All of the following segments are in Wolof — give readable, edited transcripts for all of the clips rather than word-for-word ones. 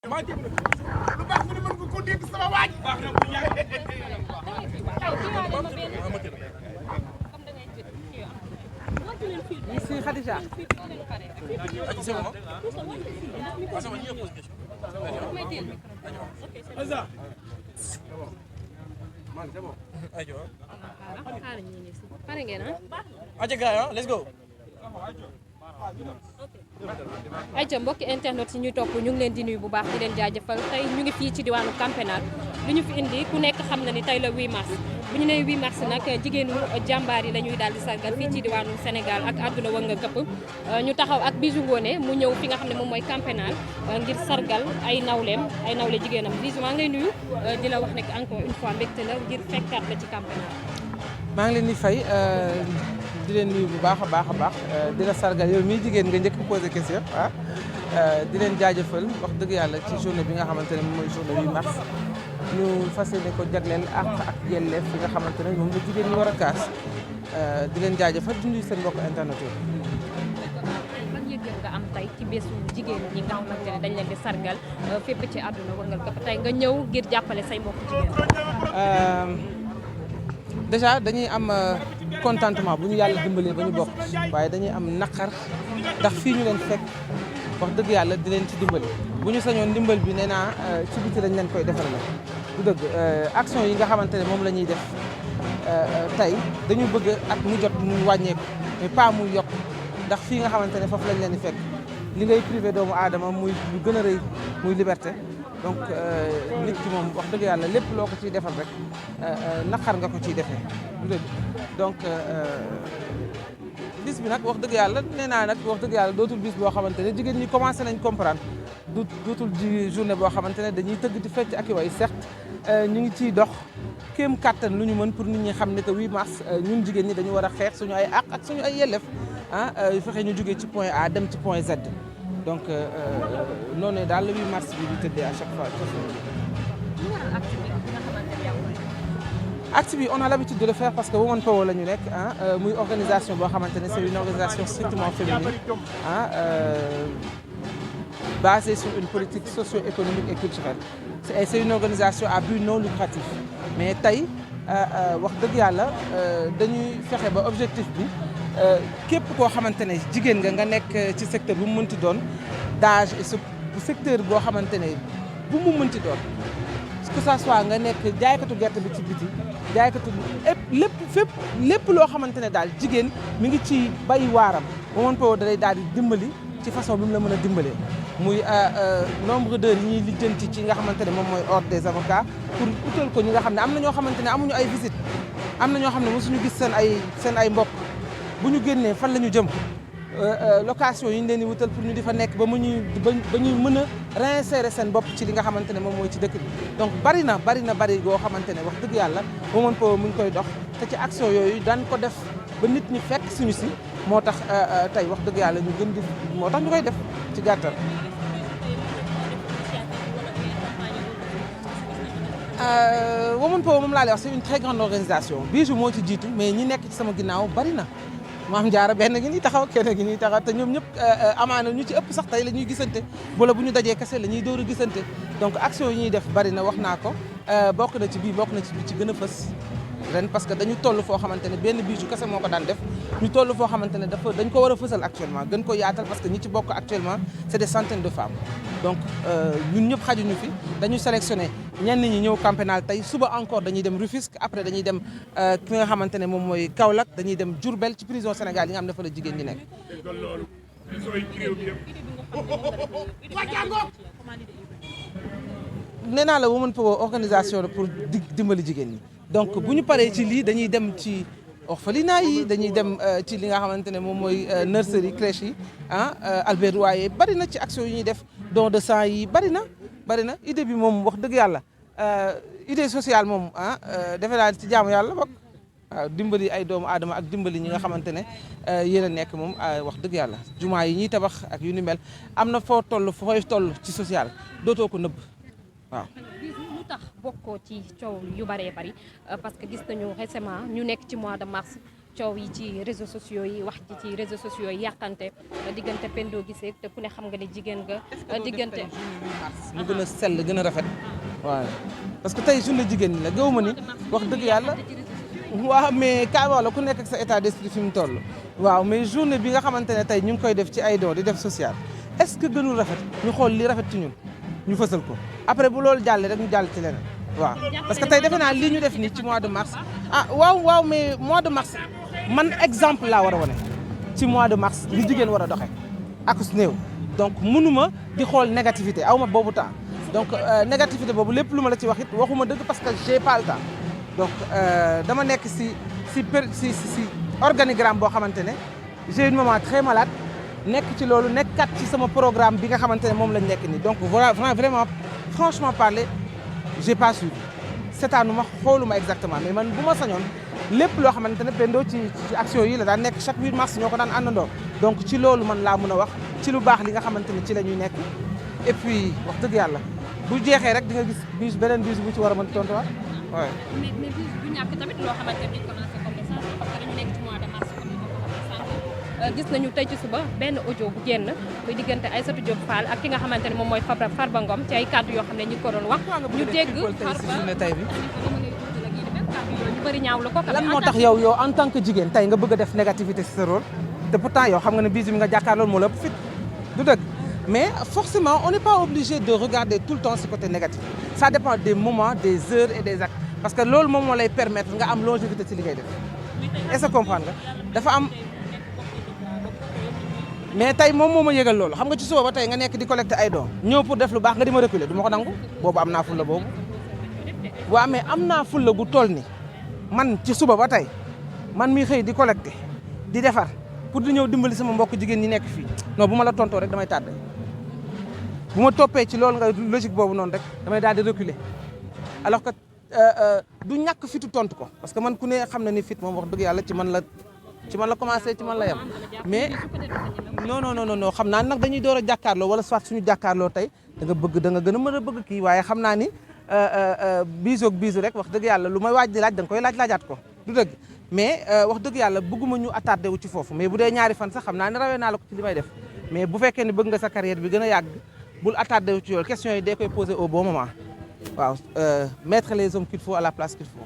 baax mu ne mën nga ko dégg sama waaj baax na bu ñaay ici Khadija. Let's go. ayca mbokki internet yi ñuy topp ñu ngi leen di nuyu bu baax di leen jaajëfal tey ñu ngi fii ci diwaanu Camp Pénal li ñu fi indi ku nekk xam na ni tey la 8 mars bu ñu nee 8 mars nag jigéenu jàmbaar yi la ñuy daal di sargal fii ci diwaanu Sénégal ak àdduna wër nga këpp ñu taxaw ak Bijou Ngoné mu ñëw fi nga xam ne moom mooy Camp Pénal ngir sargal ay nawle jigéenam Bijou maa ngi lay nuyu di la wax ne encore une fois mbégte la ngir fekkaat la ci Camp Pénal. maa ngi leen di fay di leen nuyu bu baax a baax di la sargal yow mii jigéen nga njëkk posé question di leen jaajëfal wax dëgg yàlla ci journée bi nga xamante ne moom mooy journée 8 mars ñu fas yéene ko jagleel ak yelleef fi nga xamante ne moom la jigéen ñi war a kaas di leen jaajëfal di nuyu seen mbokk internet yi. ban yëg-yëg nga am tey ci bésu jigéen ñi nga xamante ne dañ leen di sargal fépp ci àdduna wërngal këpp tey nga ñëw ngir jàppale say mbokk jigéen. déjà dañuy am contentement bu ñu yàlla dimbalee ba ñu bokk waaye dañuy am naqar ndax fii ñu leen fekk wax dëgg yàlla di leen ci dimbali bu ñu sañoon dimbal bi nee naa ci biti lañ leen koy defarale du dëgg action yi nga xamante ne moom la ñuy def tey dañu bëgg at mu jot mu wàññeeku mais pas muy yokk ndax fii nga xamante ne foofu lañ leen di fekk li ngay privé doomu aadama muy lu gën a rëy muy liberté donc nit ki moom wax dëgg yàlla lépp loo ko ciy defal rek naqar nga ko ciy defee du dëgg donc bis bi nag wax dëgg yàlla nee naa nag wax dëgg yàlla dootul bis boo xamante ne jigéen ñi commencé nañ comprendre dootul ji journée boo xamante ne dañuy tëgg di fecc ak i way certes ñu ngi ciy dox kéem kattan lu ñu mën pour nit ñi xam ne que 8 mars ñun jigéen ñi dañu war a xeex suñu ay àq ak suñu ay yelleef fexe ñu jógee ci point A dem ci point Z donc noonu daal le 8 mars bi di tëddee à chaque fois. acte bi on a l'habitude de le faire parce que Women Power la ñu nekk muy organisation boo xamante ne c'est une organisation strictement féminine basée sur une politique socio-économique et culturelle c'est une organisation à but non lucratif mais tey wax dëgg yàlla dañuy fexe ba objectif bi képp koo xamante ne jigéen nga nekk ci secteur bu mu mënti doon d'âge et secteur boo xamante ne bu mu mënti doon que ça soit nga nekk jaaykatu gerte bi ci biti jaaykatu lépp loo xamante ne daal jigéen mi ngi ci bay waaram Women Power dalay daal di dimbali ci façon bi mu la mën a dimbalee muy nombre d'heures yi ñuy lijjanti ci nga xamante ne moom mooy ordre des avocats pour utal ko ñi nga xam ne am na ñoo xamante ne amuñu ay visite am na ñoo xam ne mosuñu gis seen ay mbokk bu ñu génnee fan la ñu jëm location yi ñu leen di wutal pour ñu di fa nekk ba ñuy mën a réinsérer seen bopp ci li nga xamante ne moom mooy ci dëkk bi donc bari goo xamante ne wax dëgg yàlla Women Power mu ngi koy dox te ci action yooyu daan ko def ba nit ñi fekk suñu si moo tax tey wax dëgg yàlla ñu gën di moo tax ñu koy def ci gàttal. Women Power moom laa lay wax c'est une très grande organisation Bijou moo ci jiitu mais ñi nekk ci sama ginnaaw bari na. maam Jaara benn gi ñuy taxaw kenn gi ñuy taxaw te ñoom ñëpp amaana ñu ci ëpp sax tey la ñuy gisante wala bu ñu dajee kese la ñuy door a gisante donc action yi ñuy def bari na wax naa ko bokk na ci bii ci gën a fës ren parce que dañu toll foo xamante ne benn Bijou kese moo ko daan def ñu toll foo xamante ne dañ ko war a fësal actuellement gën ko yaatal parce que ñi ci bokk actuellement c'est des centaines de femmes donc ñun ñëpp xajuñu fi dañu sélectionné ñenn ñi ñëw Camp Pénal tey suba encore dañuy dem Rufisque après dañuy dem ki nga xamante ne moom mooy Kaolack dañuy dem Diourbel ci prison Sénégal yi nga xam ne fa la jigéen ñi nekk. nee naa la Women Power organisation la pour dimbali jigéen ñi donc bu ñu paree ci lii dañuy dem ci orphelinat yi dañuy dem ci li nga xamante ne moom mooy nurserie crèche yi Albert Royer bari na ci action yi ñuy def don de sang yi bari na idée bi moom wax dëgg yàlla idée sociale moom defe naa ci jaamu yàlla bokk waaw dimbali ay doomu aadama ak dimbali ñi nga xamante ne yéen a nekk moom wax dëgg yàlla jumaa yi ñuy tabax ak yu ni mel am na fooy toll ci social dootoo ko nëbb waaw. lu tax bokkoo ci coow yu bëree bëri parce que gis nañu récemment ñu nekk ci mois de mars coow yi ci réseaux sociaux yi wax ci réseaux sociaux yi yàqante diggante Pendo Guissé te ku ne xam nga ne jigéen nga diggante mu gën a sell gën a rafet waaw parce que tey journée jigéen ñi la gëw ma ni wax dëgg yàlla waaw mais kaay wax la ku nekk ak sa état d'esprit fi mu toll waaw mais journée bi nga xamante ne tey ñu ngi koy def ci ay dons di def social est-ce que gënul rafet ñu xool li rafet ci ñun ñu fësal ko après bu loolu jàllee rek ñu jàll ci leneen waaw parce que tey defe naa lii ñu def nii ci mois de mars waaw mais mois de mars man exemple laa war a wane ci mois de mars li jigéen war a doxee ak su néew donc mënuma di xool négativité aw ma boobu temps donc négativité boobu lépp lu ma la ci wax it waxuma dëgg parce que j'ai pas le temps donc dama nekk si organigramme boo xamante ne j'ai une maman très malade nekk ci loolu nekkat ci sama programme bi nga xamante ne moom lañ nekk nii donc voilà vraiment franchement parler j'ai pas suivi seetaanuma xooluma exactement mais man bu ma sañoon lépp loo xamante ne Pendo ci action yi la daan nekk chaque 8 mars ñoo ko daan àndandoo donc ci loolu man laa mën a wax ci lu baax li nga xamante ne ci la ñuy nekk et puis wax dëgg yàlla bu jeexee rek di nga gis beneen bis bu ci war a mën tontuwaat waaw. mais bis du ñàkk tamit loo xamante ne dañ ko lancé comme message parce que dañu nekk ci mois de mars comme ni ma ko waxee sànq gis nañu tey ci suba benn audio bu génn muy diggante Aïssatou Diop Fall ak ki nga xamante ne moom mooy Farba Ngom ci ay kàddu yoo xam ne ñu ko doon wax. ñu dégg Farba tey bi ñu bëri ñaaw la ko. lan moo tax yow en tant que jigéen tey nga bëgg a def négativité ci sa rôle te pourtant yow xam nga ne bisu mi nga jàkkaarloo moo la ëpp fit du dëgg mais forcément on n'est pas obligé de regarder tout le temps ce côté négatif ça dépend des moments des heures et des actes parce que loolu moom moo lay permettre nga am longévité ci li ngay def est-ce que comprendre nga dafa am mais tey moom moo ma yëgal loolu xam nga ci suba ba tey nga nekk di collecter ay dons ñëw pour def lu baax nga di ma reculer du ma ko nangu boobu am naa fulla boobu waaw mais am naa fulla gu toll ni man ci suba ba tey man mi xëy di collecter di defar pour di ñëw dimbali sama mbokk jigéen ñi nekk fii non bu ma la tontoo rek damay tardé bu ma toppee ci loolu nga logique boobu noonu rek damay daal di reculer alors que du ñàkk fitu tontu ko parce que man ku ne xam na ni fit moom wax dëgg yàlla ci man la commencé ci man la yem mais non xam naa nag dañuy door a jàkkaarloo wala soit suñu jàkkaarloo tey da nga gën a mën a bëgg kii waaye xam naa ni biisoog biisu rek wax dëgg yàlla lu may waaj di laaj da nga koy laajaat ko du dëgg mais wax dëgg yàlla bëgguma ñu attardé wu ci foofu mais bu dee ñaari fan sax xam naa ne rawee naa la ko ci li may def mais bu fekkee ne bëgg nga sa carrière bi gën a yàgg bul attardé wu ci yoon question yi dee koy posé au bon moment waaw mettre les hommes qu'il faut à la place qu'il faut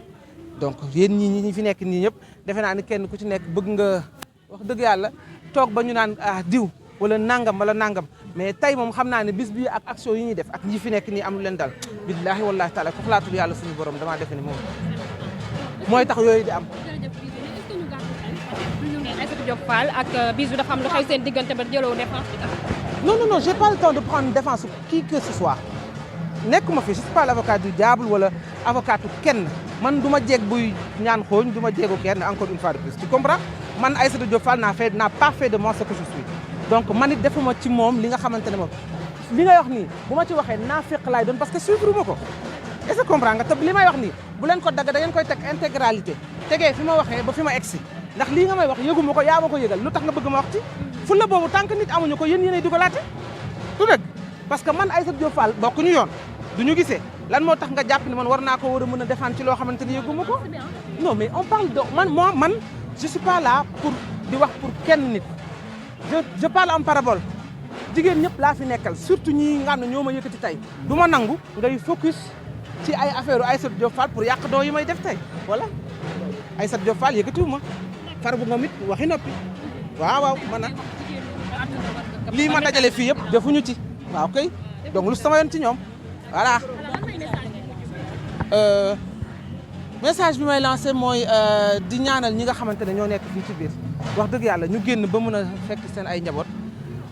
donc yéen ñi fi nekk nii ñëpp defe naa ni kenn ku ci nekk bëgg nga wax dëgg yàlla toog ba ñu naan diw wala nangam mais tey moom xam naa ne bis bi ak action yi ñuy def ak ñi fi nekk nii am lu leen dal billaahi wallaahi taala ko xalaatul yàlla suñu borom damaa defe ni moom mooy tax yooyu di am. Aïssatou Diop Fall ak Bijou dafa am lu xew seen diggante ba jëloo défense bi. non j'ai pas le temps de prendre défense qui que ce soit nekkuma fi je suis pas l'avocat du diable wala avocat kenn man du ma jeeg buy ñaan xooñ du ma jeegu kenn encore une fois de plus tu comprends man Aïssatou Diop Fall n'a pas fait de moi ce que je suis donc man it defuma ci moom li nga xamante ne moom li ngay wax nii bu ma ci waxee naafeq laay doon parce que suivre ma ko est-ce que comprends nga te li may wax nii bu leen ko dagg da ngeen koy teg intégralité tegee fi ma waxee ba fi ma egsi ndax lii nga may wax yëgu ma ko yaa ma ko yëgal lu tax nga bëgg ma wax ci fu la boobu tant que nit amuñu ko yéen yéenay dugalaate du dëgg parce que man Aïssatou Diop Fall bokkuñu yoon du ñu gisee lan moo tax nga jàpp ni man war naa ko war a mën a défendre ci loo xamante ni yëgu ma ko non mais on parle de man je suis pas là pour di wax pour kenn nit je parle en parabole jigéen ñëpp laa fi nekkal surtout ñi nga xam ne ñoo ma yëkkati tey du ma nangu ngay focus ci ay affaire u Aïssatou Diop Fall pour yàq doo yi may def tey voilà Aïssatou Diop Fall yëkkatiwu ma Farba Ngom it waxi noppi waaw man nag lii ma dajale fii yëpp defuñu ci waaw kay donc lu sama yoon ci ñoom voilà message bi may lancé mooy di ñaanal ñi nga xamante ne ñoo nekk fii ci biir wax dëgg yàlla ñu génn ba mën a fekk seen ay njaboot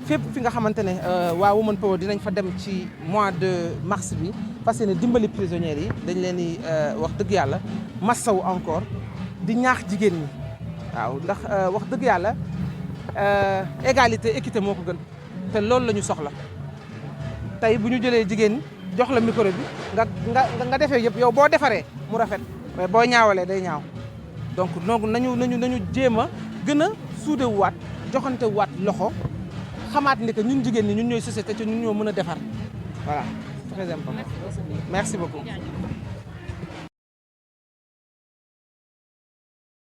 fépp fi nga xamante ne waa Women Power dinañ fa dem ci mois de mars bi parce que ne dimbali prisonnières yi dañ leen di wax dëgg yàlla massawu encore di ñaax jigéen ñi waaw ndax wax dëgg yàlla égalité équité moo ko gën te loolu la ñu soxla tey bu ñu jëlee jigéen ñi jox la micro bi nga defee yëpp yow boo defaree mu rafet mais boo ñaawalee day ñaaw donc nañu jéem a gën a suude waat joxante waat loxo xamaat ni que ñun jigéen ñi ñun ñooy société te ñun ñoo mën a defar voilà très important merci beaucoup